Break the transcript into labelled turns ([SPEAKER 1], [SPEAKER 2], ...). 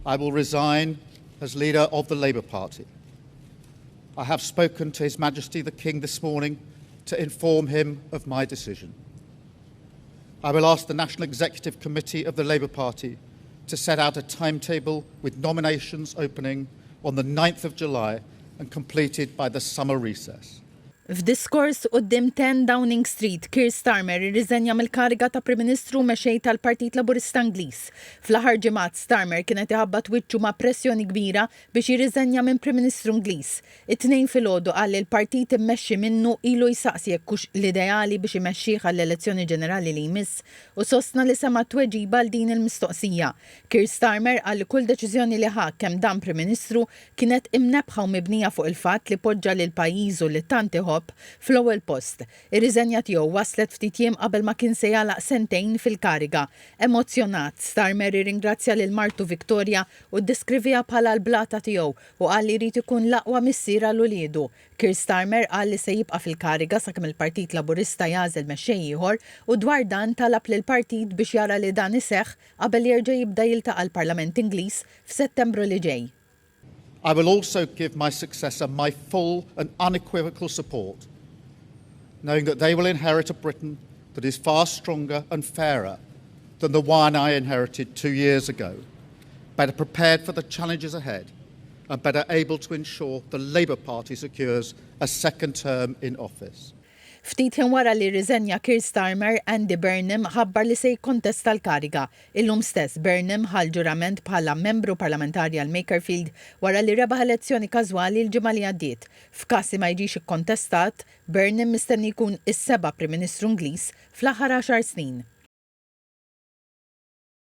[SPEAKER 1] I will resign as leader of the Labour Party. I have spoken to His Majesty the King this morning to inform him of my decision. I will ask the National Executive Committee of the Labour Party to set out a timetable with nominations opening on the 9th of July and completed by the summer recess.
[SPEAKER 2] F'diskors quddiem 10 Downing Street, Keir Starmer irriżenja mill-kariga ta' Prim Ministru u Mexxej tal-Partit Laburista Ingliż. Fl-aħħar ġimgħat Starmer kien qed iħabbat wiċċu ma' pressjoni kbira biex jirriżenja minn Prim Ministru Ingliż. It-Tnejn filgħodu qal li l-partit immexxi minnu ilu jsaqsi jekk hux l-ideali biex imexxih għall-elezzjoni ġenerali li jmiss u sostna li sema' t-tweġiba għal din il-mistoqsija. Keir Starmer qal li kull deċiżjoni li ħa kemm dam Prim Ministru kienet imnebbħa u mibnija fuq il-fatt li poġġa lil pajjiżu li tant iħobb fl-ewwel post. Ir-riżenja tiegħu waslet ftit jiem qabel ma kien se jagħlaq sentejn fil-kariga. Emozzjonat, Starmer irringrazzja lil martu Victoria u ddeskriviha bħala l-blata tiegħu u qal li jrid ikun l-aqwa missier għal uliedu. Keir Starmer qal li se jibqa' fil-kariga sakemm il-Partit Laburista jagħżel mexxej ieħor u dwar dan talab lill-partit biex jara li dan iseħħ qabel jerġa' jibda jiltaqa' l-Parlament Ingliż f'Settembru li ġej.
[SPEAKER 1] I will also give my successor my full and unequivocal support, knowing that they will inherit a Britain that is far stronger and fairer than the one I inherited two years ago, better prepared for the challenges ahead and better able to ensure the Labour Party secures a second term in office.
[SPEAKER 2] Ftit ħin wara li rriżenja Keir Starmer, Andy Burnham ħabbar li se jikkontesta l-kariga. Illum stess, Burnham ħa l-ġurament bħala Membru Parlamentari għal Makerfield wara li rebaħ elezzjoni każwali l-ġimgħa li għaddiet. F'każ li ma jiġix ikkontestat, Burnham mistenni jkun is-seba' Prim Ministru Ingliż fl-aħħar għaxar snin.